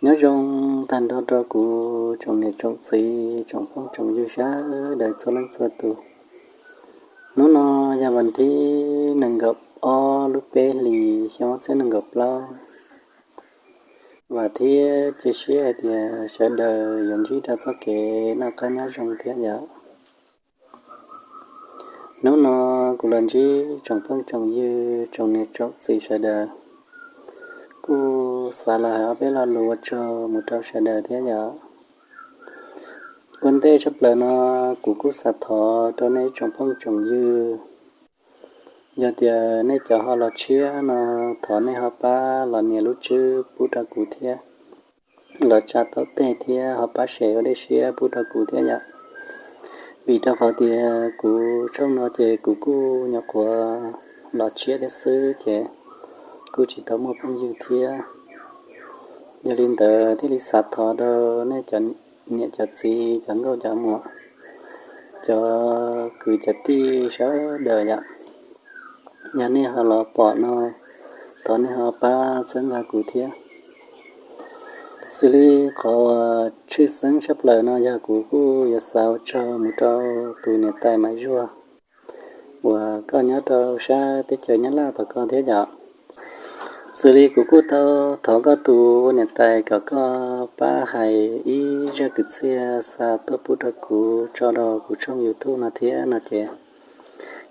Nyob zoo tag nrho rau kuv tsoom niam tsoom txiv tsoom phooj tsoom ywg sawv daws txhua leej txhua tus. Hnub no yog vas thib nees nkaum ob lub peb hlis xyoo ob txhiab nees nkaum plaub, vam thiab cia siab hais tias sawv daws yuav ntsib rau txoj kev noj qab nyob zoo thiab yom. Hnub no kuv los ntsib tsoom phooj tsoom ywg tsoom niam tsoom txiv sawv daws, kuj xav los hais ob peb lo lus ua tsaug mus rau sawv daws thiab yom. Ua ntej tshaj plaws no kuv kuj xav thov rau nej tsoom phooj tsoom ywg, yog tias nej cov ho los tshiab no, thov nej ho pab los nias lub tswb pub rau kuv thiab, los tsa taub teg thiab ho pab share ua dej siab pub rau kuv thiab yom. Vim rau qhov tias kuv tshooj no ces kuv kuj nyuam qhuav los tshiab thiab xwb ces kuj tsis tau muaj phooj ywg thiab. Yog li ntawd thiaj li xav thov rau nej cov niam cov txiv cov nkauj cov muam, cov kwv cov tij sawv daws yom, yog nej ho los pom no, thov nej ho pab txhawb nqa kuv thiab. Xws li qhov uas tshwj xeeb tshaj plaws no yog kuv kuj yuav xav ua tsaug mus rau tus niam tais Maiv Zuag uas koj nyob rau sab teb chaws Nyab Laj tom ko thiab yom. Xws li kuv kuj tau thov koj tus niam tais kom koj pab hais ib zaj kwv txhiaj xa tuaj pub rau kuv tso rau kuv tshooj YouTube no thiab no ces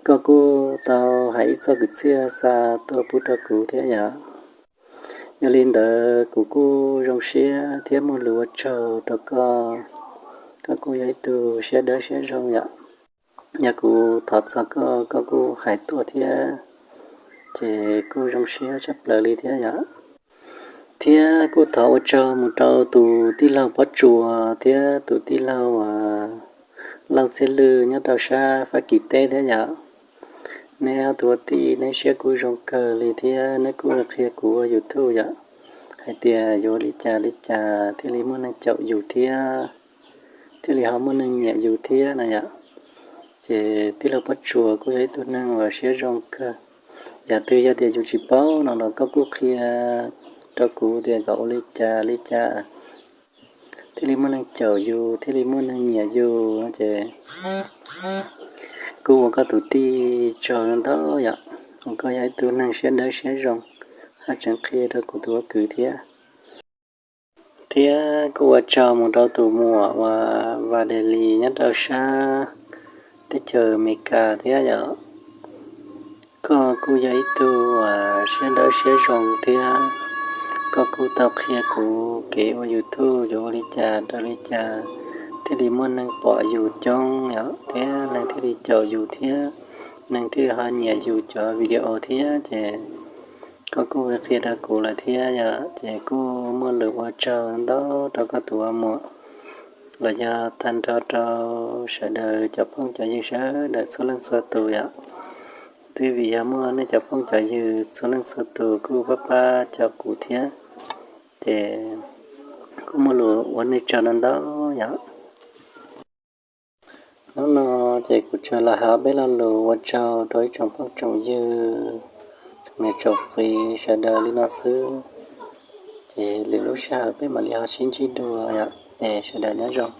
koj kuj tau hais ib txoj kwv txhiaj xa tuaj pub rau kuv thiab yom. Yog li ntawd kuv kuj zoo siab thiab muaj lus ua tsaug rau koj, koj kuj yog ib tug siab dawb siab zoo yom. Yog kuv thov txog koj, koj kuj hais tuaj thiab, ces kuj zoo siab tshaj plaws li thiab yom. Thiab kuj thov ua tsaug mus rau tus tij laug Pob Tsuas thiab tus tij laug Lauj Txhiaj Lwj nyob rau sab Fab Kis teb thiab yom. Neb ob tug ua tij neb siab kuj zoo kawg li thiab neb kuj qhia kuv ua YouTube yom, hais tias yuav ua li cas li cas thiaj li muaj neeg caum yus thiab thiaj li ho muaj neeg nyiam yus thiab na yom. Ces tij laug Pob Tsuas kuj yog ib tug neeg uas siab zoo kawg. Yam twg yog tias yus tsis paub no los koj kuj qhia rau kuv tias kom ua li cas li cas thiaj li muaj neeg caum yus thiaj li muaj neeg nyiam yus no ces kuj ua koj tus tij tsaug ntau yom, uas koj yog ib tug neeg siab dawb siab zoo, haj tseem qhia rau kuv tus ua kwv thiab. Thiab kuj ua tsaug mus rau tus muam uas Vas Des Lis nyob rau sab teb chaws Amelikas thiab yom. Koj kuj yog ib tug uas siab dawb siab zoo thiab koj kuj tau qhia kuv kev ua YouTube yuav ua li cas rau li cas thiaj li muaj neeg pom yus coob yom, thiab neeg thiaj li caum yus thiab neeg thiaj li ho nyiam yus cov video thiab ces koj kuj qhia rau kuv lawm thiab yom, ces kuj muaj lus ua tsaug ntau rau koj tus ua muam los yog tag nrho rau sawv daws cov phooj cov ywg sawv daws txhua leej txhua tus yom. Twb vim yog muaj nej cov phooj cov ywg txhua leej txhua tus kuj pab pab cov kuv thiab, ces kuj muaj lus ua nej tsaug ntau ntau yom. Hnub no ces kuv tsuas los hais ob peb lo lus ua tsaug rau ib tsoom phooj tsoom ywg, tsoom niam tsoom txiv sawv daws li no xwb, ces lwm lub sij hawm peb mam li ho sib ntsib dua yom, es sawv daws nyob zoo.